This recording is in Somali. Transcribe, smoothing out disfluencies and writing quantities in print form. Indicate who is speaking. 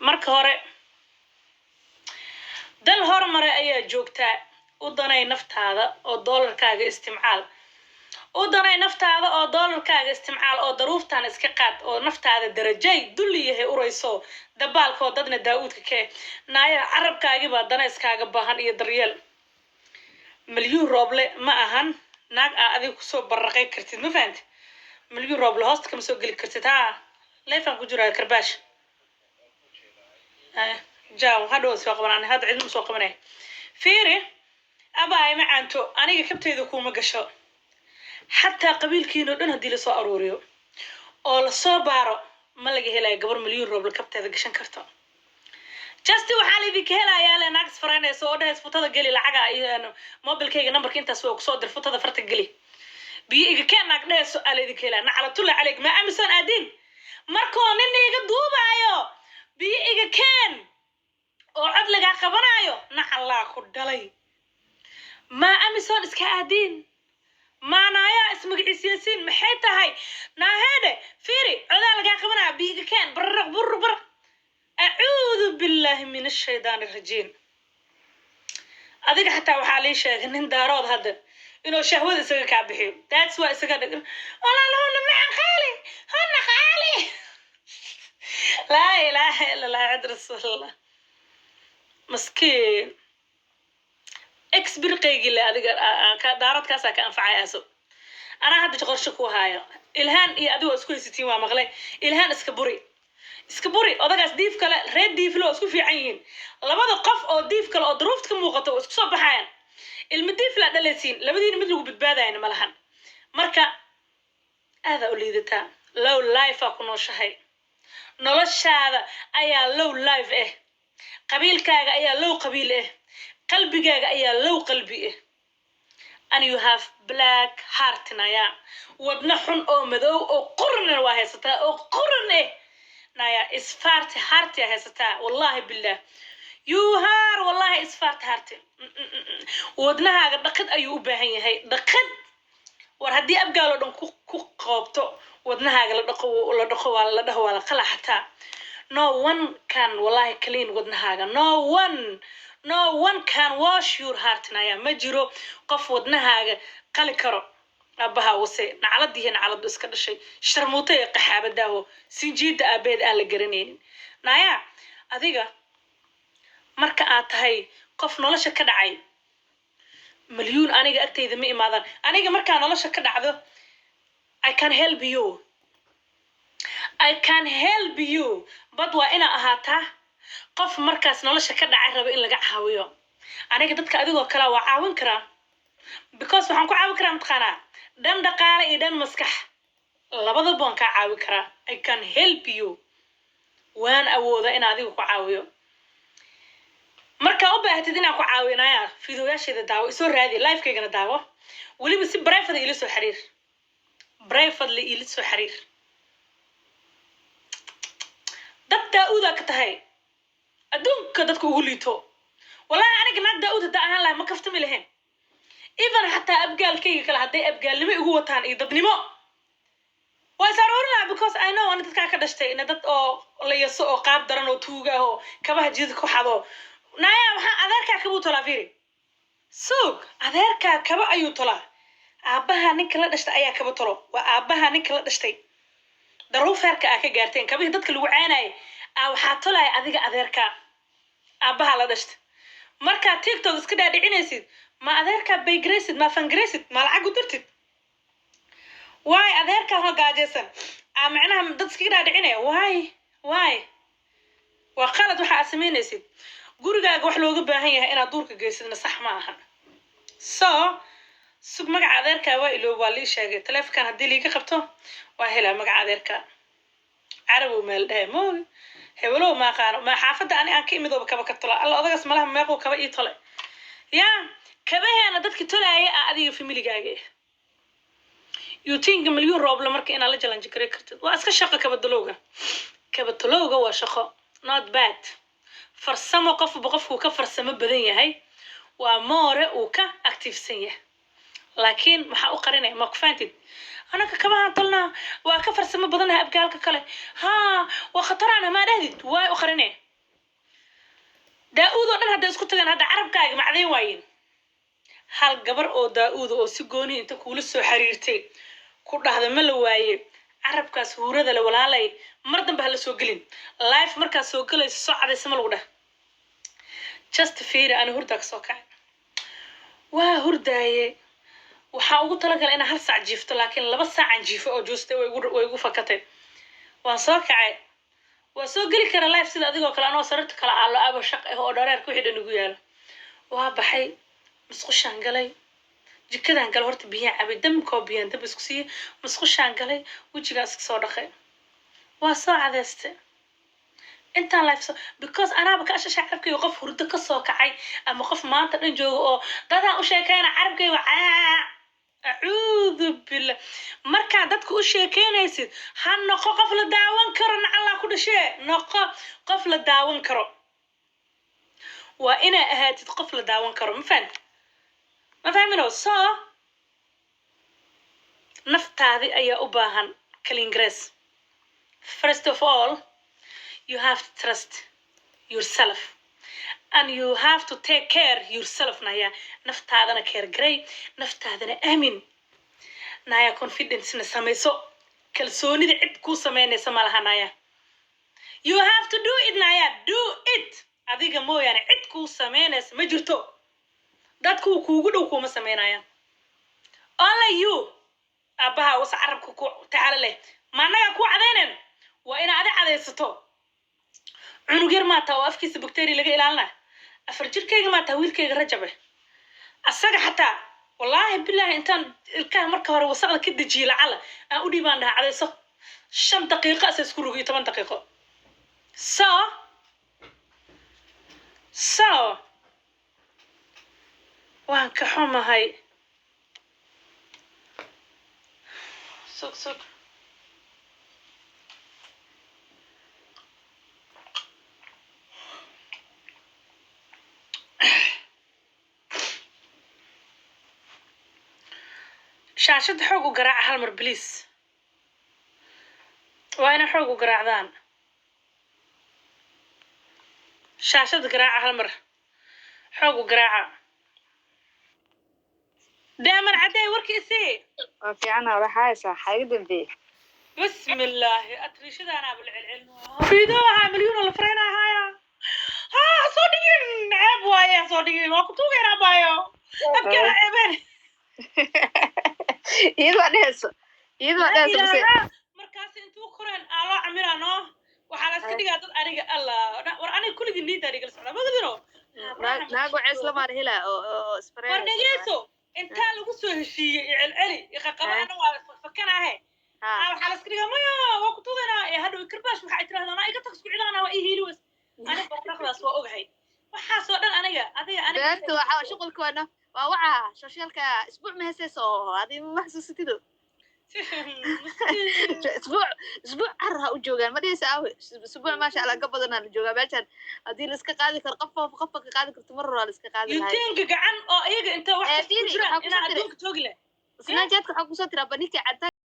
Speaker 1: Marka hore, dal horumare ayaa joogtaa. U danay naftaada oo doolarkaaga istimcaal. U danay naftaada oo doolarkaaga istimcaal, oo daruuftan iska qaad, oo naftaada darajay dulli yahay urayso dabaalkoo dadna daa-uudka kee. Naaya, carabkaagibaa dana iskaaga baahan iyo daryeel. Malyuun Rooble ma ahan naag aa adiga kusoo barraqay kartid, ma fahanti? Malyuun Rooble hoosta kama soo geli kartid. Haa, leefaan ku jiraa karbaash jaw hadhow soo qaban. Hadda cidma soo qabanay. Fiiri, abaay macaanto, aniga kabtayda kuuma gasho. Xataa qabiilkiina o dhan haddii lasoo aruuriyo oo lasoo baaro, ma laga helayo gabar Milyuun Rooble kabteeda gashan karto. Just waxaa laydinka helayaa le naag isfaraynaysa oo dhahays futada geli lacaga iyo mobilkayga numberka intaas waa kusoo dir, futada farta geli, biyo iga keen, naag dhehayso aa laydinka helaya. Naclatulla caleyk. Ma Amazon aadin markoo nin iga duubaayo biyo iga keen oo cod lagaa qabanaayo? Nacallaa ku dhalay. Ma Amazon iska aadiin? Maanaayaa ismagaciisiyasiin? Maxay tahay naaheedhe? Fiiri, codaa lagaa qabanaya, biyo iga keen, bararaq burr bar. Acuudu billaahi min ashaydaani arajiim. Adiga xataa waxaa lii sheegay nin Daarood hadda inuu shahwada isaga kaa bixiyo. That's why isaga dhig. Walaalahuna macan qaali, huna qaali. Laa ilaaha illa Allah, cid rasuulallah. Maskiin ex birqaygii le adiga daaradkaasaa ka anfacay aso. Anaa hadda qorshe ku haayo. Ilhaan iyo adigoo isku haysatiin waa maqlay. Ilhaan iska buri, iska buri odagaas diif kale. Reer Diifle oo isku fiican yihiin, labada qof oo diif kale oo duruufta ka muuqato oo isku soo baxayan, ilma diiflaa dhalaysiin. Labadiina mid lagu badbaadayana ma lahan. Marka aadaa u liidataa, low life aa ku nooshahay. Noloshaada ayaa low life ah, qabiilkaaga ayaa low qabiil ah, qalbigaaga ayaa low qalbi ah, and you have black heart. Naya, wadna xun oo madow oo qurna waa haysataa, oo quran eh. Naya, isfaarti harti haysataa. Wallahi billah, you are wallahi isfaarti harti. Wadnahaaga dhaqid ayuu u baahan yahay, dhaqid. War haddii Abgaal oo dhan ku qoobto wadnahaaga la dhaqo, la dhaqo, waa la dhaho, waa la qala xataa. No one can wallahi clean wadnahaaga. No one, no one can wash your heart. Naya, ma jiro qof wadnahaaga qali karo. Aabbaha wase, nacladiihi nacladu iska dhashay, sharmuuta ee qaxaabadaaho sinjiida aabeed aan la garanaynin. Naya, adiga marka aad tahay qof nolosha ka dhacay, Malyuun aniga agtayda ma imaadan. Aniga markaa nolosha ka dhacdo, I can help you, I can help you, but waa inaa ahaataa qof markaas nolosha ka dhacay raba in laga caawiyo. Aniga dadka adigoo kalea waa caawin karaa, because waxaan ku caawin karaa, mataqaanaa, dhan dhaqaale iyo dhan maskax labadaba waan kaa caawin karaa. I can help you. Waan awooda in adiga ku caawiyo. Markaa u baahatid inaan ku caawinaya, fiidoyaasheeda daawo, isoo raadi, livekaygana daawo. Weliba si private ila soo xiriir, privately ila soo xiriir. Dad daa-uudaa ka tahay, adduunka dadka ugu liito. Wallahi aniga naag daa-uud haddaa ahaan lahay, ma kaftami lahayn. Even xataa Abgaalkayga kale hadday Abgaalnimo igu wataan iyo dadnimo, waa is aruurinaa, because I know ana dadkaa ka dhashtay ina dad oo la yaso oo qaab daran oo tuuga ah oo kabaha jidad ku xado. Naya, waxaa adeerkaa kabuu tolaa. Fiiri, suug, adeerkaa kaba ayuu tolaa. Aabbaha ninka la dhashtay ayaa kaba tolo. Waa aabbaha ninka la dhashtay. Daruufeerka aa ka gaarteen, kabihii dadka lagu caanayay aa waxaa tolaya adiga adeerkaa, aabbaha la dhashtay. Markaa TikTok iska dhaadhicinaysid, ma adeerkaa baygaraysid, ma fangaraysid, ma lacag u dirtid? Waay, adeerkaa ho gaajaysan aa macnaha dad iskaga dhaadhicinaya. Waay, waay, waa qalad waxa aad samaynaysid. Gurigaaga wax looga baahan yahay inaad duurka geysidna sax ma ahan. So sug, magaca adeerkaa waa iloob, waa lii sheegay. Taleefonkan haddii liiga qabto, waa helaa magaca adeerkaa. Carabow meel dhehe moogi, hebelow maaqaano, maa xaafadda ani aan ka imidooba kaba ka tola. Alla, odagaas malaha meequu kaba ii tole. Yaa kabaheena dadki tolaaya ah adiga familigaaga ah? Yutinka Milyuun Rooble marka inaad la challenge gari kartid waa iska shaqo. Kabatalowga, kabatalowga waa shaqo, not bad. Farsamo, qofba qofkuu ka farsamo badan yahay waa moore uu ka activesan yahay. Laakiin maxaa u qarinaya? Ma ku fahamtid? Anaka kabahaan tolnaa, waa ka farsamo badanaha Abgaalka kale. Haa, waa khataraana maa dhahdid? Waay u qarinaya. Daa-uud oo dhan hadday isku tagaan, hadda carabkaaga macdayn waayeen. Hal gabar oo Daa-uud oo si gooni inta kuula soo xiriirtay ku dhahda ma la waaye? Carabkaas huurada le, walaalay, mar dambe hala soo gelin live. Markaad soo gelayso, soo cadaysa ma lagu dhah? Just fiiri, ani hurdaa ka soo kacay, waa hurdaaye. Waxaa ugu talagalay inaan hal saac jiifto, laakiin 2 saacan jiifo oo juustay, way igu fakatay. Waan soo kacay, waa soo geli kara live sida adigoo kale, anoo sariirta kala aalo abo shaq ah oo dhareerka wixii dhan igu yaalo. Waa baxay, musqushaan galay, jikadaan galay, horta biyaan cabay, damkoo biyaan dab isku siiyey, musqushaan galay, wejigaan iska soo dhaqay, waa soo cadeystay intaan live so, because anaaba ka ashasha carabkayga. Qof hurdo ka soo kacay ama qof maanta dhan jooga oo dadaan u sheekeyna, carabkayga caa, acuudu billah. Markaa dadka u sheekeynaysid, ha noqo qof la daawan karo. Nacallaa ku dhashee, noqo qof la daawan karo. Waa inaa ahaatid qof la daawan karo. Ma fahamti? Ma fahmino? So naftaadi ayaa u baahan clean grace. First of all, you have to trust yourself and you have to take care yourself. Naya, naftaadana care garay, naftaadana aamin. Naya, confidence-na samayso. Kalsoonida cid kuu samaynaysa ma laha. Naya, you have to do it. Naya, do it. Adiga mooyaane cid kuu samaynaysa ma jirto. Dadku kuugu dhow kuuma samaynayaan, only you. Aabbaha wasa carabka ku tacaalo leh, ma annagaa kuu cadaynan? Waa inaa adi cadaysato. Cunug yar maataa oo afkiisa bacteria laga ilaalina? 4 jirkayga maataa, wiilkayga Rajabe, asaga xataa, wallaahi bilaahi, intaan ilkaha marka hore wasaqda ka dejiye, lacala aan u dhiibaan, dhaha cadayso, 5 daqiiqo asa isku rogiyo, 10 daqiiqo. So waan ka xumahay. Sug, sug. Shaashadda xoog u garaaca hal mar, please. Waa inay xoog u garaacdaan. Shaashadda garaaca hal mar, xoog u garaaca. Daaman caddey, warkiisii.
Speaker 2: Waa fiicana, waxaa haysaa xaa iga dambeeyey?
Speaker 1: Bismillaahi, atriishadaanaaba la celcelin fiido ahaa, milyuuna la fareynahaaya. Ha ha soo dhigin, ceeb waaye, ha soo dhigin. Waa ku tuugeynaa, baayo, afkeena ceebeen.
Speaker 2: Iyadoo dhehayso, iyadoo dhehayso mase?
Speaker 1: Markaas intuu koreen aa loo camiraa, no, waxaa la iska dhigaa dad. Aniga Allah, war aniga kulligii niidaa igala socdaa, magadino.
Speaker 2: Naag waceys lamaana helaa oo
Speaker 1: War
Speaker 2: isfareynaysa.
Speaker 1: Dhegeyso, intaa lagu soo heshiiyey i celceli iqaqaba, ana waa fakanahe. Waxaa la iska dhigaa maya, waa ku tuugaynaa ee hadhow karbaash. Waxay tirahdaan, "Aa, iga tag, isku cidaana waa ii hiili weys." Ani baraqdaas waa ogahay, waxaasoo dhan aniga adiga aniga.
Speaker 2: Beerta waxaa shuqulka waana waa waca socialka. Isbuuc ma heesayso adi? Ma xasuusatido? Isbuuc, isbuuc carar ha u joogaan, ma dhihaysa? Aawe isbuuc? Maasha Allah, ka badanaa la joogaa meeshan. Haddii la iska qaadi karo, qof qofka ka qaadi karto, mar horaa la iska qaadi lahay.
Speaker 1: Yutinka gacan oo iyaga inta wax
Speaker 2: Eh,
Speaker 1: kasta ku
Speaker 2: Fiiri,
Speaker 1: jiraan
Speaker 2: waxaa
Speaker 1: inaa
Speaker 2: kusoo diray
Speaker 1: adduunka joogi leh.
Speaker 2: Snapchatka waxaa kusoo tiraa baninka cadaan.